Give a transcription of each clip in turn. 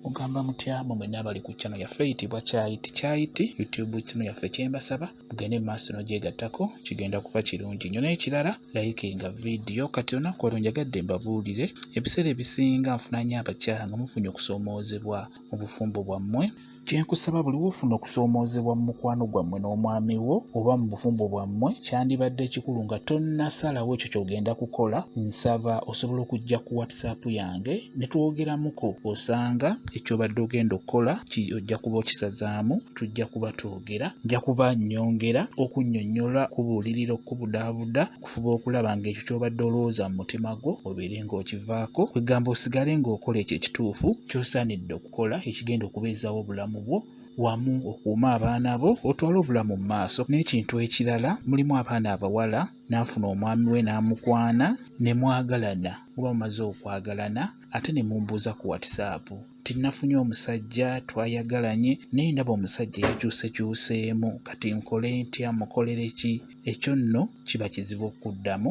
Mugamba mutya mwe mwenna abali ku channel yaffe eyitibwa Kyayiti Kyayiti YouTube channel yaffe kyembasaba mugende mu maaso n'ogyegattako kigenda kuba kirungi nnyo n'ekirala likinga vidiyo kati olunaku olwo njagadde mbabuulire ebiseera ebisinga nfuna nnyo abakyala nga mufunye okusoomoozebwa mu bufumbo bwammwe Kye nkusaba buli w'ofuna okusoomoozebwa mu mukwano gwammwe n'omwami wo oba mu bufumbo bwammwe, kyandibadde kikulu nga tonnasalawo ekyo ky'ogenda kukola, nsaba osobola okujja ku WhatsApp yange ne twogeramuko osanga eky'obadde ogenda okukola ojja kuba okisazaamu, tujja kuba twogera, nja kuba nnyongera okunnyonnyola, okukubuulirira, okukubudaabuda, okufuba okulaba ng'ekyo ky'obadde olowooza mu mutima gwo obeere ng'okivaako, kwegamba osigale ng'okola ekyo ekituufu ky'osaanidde okukola ekigenda okubeezaawo obulamu bwo wamu okuume abaana bo otwale obulamu mu maaso. N'ekintu ekirala mulimu abaana abawala n'afuna omwami we n'amukwana ne mwagalana muba mumaze okwagalana ate ne mumbuuza ku WhatsApp nti nafunye omusajja twayagalanye naye ndaba omusajja yakyusekyuseemu kati nkole ntya mukolere ki? Ekyo nno kiba kizibu okukuddamu.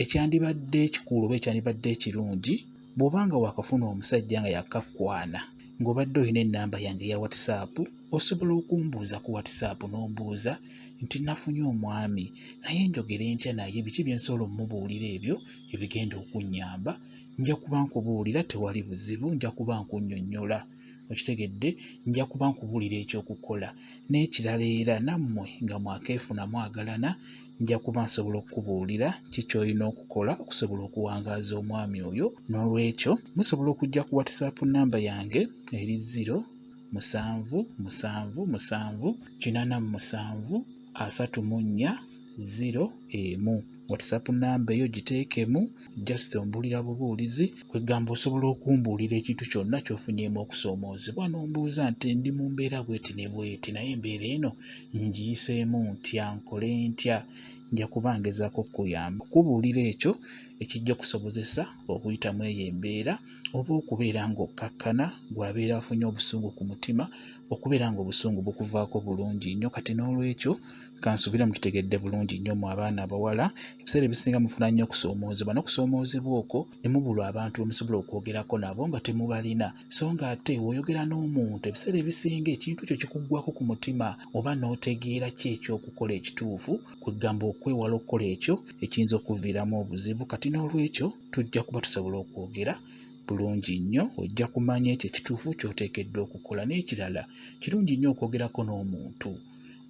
Ekyandibadde ekikulu oba ekyandibadde ekirungi bw'oba nga waakafuna omusajja nga yakakwana ng'obadde olina ennamba yange eya WhatsApp osobola okumbuuza ku WhatsApp n'ombuuza nti nafunye omwami naye njogere ntya naye biki bye nsobola omubuulira ebyo ebigenda okunnyamba nja kuba nkubuulira tewali buzibu nja kuba nkunnyonnyola okitegedde nja kuba nkubuulira ekyokukola n'ekirala era nammwe nga mwakeefuna mwagalana nja kuba nsobola okukubuulira ki ky'olina okukola okusobola okuwangaaza omwami oyo n'olwekyo musobola okujja ku WhatsApp nnamba yange eri 0 7 7 7 87 34 0 1. WhatsApp namba eyo giteekemu just ombuulira bubuulizi kwegamba osobola okumbuulira ekintu kyonna ky'ofunyeemu okusoomoozebwa n'ombuuza nti ndi mu mbeera bweti ne bweti naye embeera eno ngiyiseemu ntya nkole ntya nja kuba ngezaako okukuyamba okukubuulira ekyo ekijja okusobozesa okuyitamu eyo embeera oba okubeera ng'okkakkana gw'abeera afunye obusungu ku mutima okubeera ng'obusungu bukuvaako bulungi nnyo kati n'olwekyo Kansuubire mukitegedde bulungi nnyo mwe abaana abawala, ebiseera ebisinga mufuna nnyo okusoomoozebwa n'okusoomoozebwa okwo ne mubulwa abantu be musobola okwogerako nabo nga temubalina so ng'ate w'oyogera n'omuntu ebiseera ebisinga ekintu ekyo kikuggwako ku mutima oba n'otegeera ki eky'okukola ekituufu kwegamba okwewala okukola ekyo ekiyinza okukuviiramu obuzibu kati n'olwekyo tujja kuba tusobola okwogera bulungi nnyo ojja kumanya ekyo ekituufu ky'oteekeddwa okukola n'ekirala kirungi nnyo okwogerako n'omuntu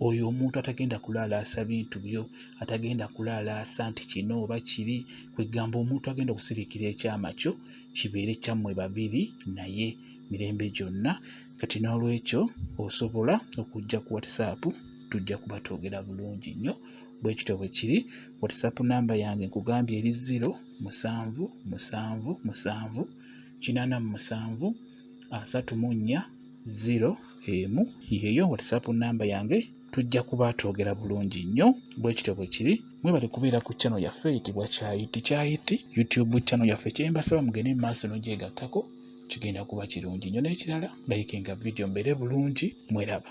oyo omuntu atagenda kulaalaasa bintu byo atagenda kulaalaasa nti kino oba kiri kwegamba omuntu agenda okusirikira ekyama kyo kibeere kyammwe babiri naye mirembe gyonna kati n'olwekyo osobola okujja ku whatsapp tujja kuba twogera bulungi nnyo bwe kityo bwe kiri whatsapp namba yange nkugambye eri 0 7 7 7 87 34 0 emu yeeyo whatsapp namba yange tujja kuba twogera bulungi nnyo bwe kityo bwe kiri mwebale kubeera ku channel yaffe eyitibwa Kyayiti Kyayiti YouTube channel yaffe kyembasaba mugende mu maaso n'ogyegattako kigenda kuba kirungi nnyo n'ekirala likinga video mbeere bulungi mweraba.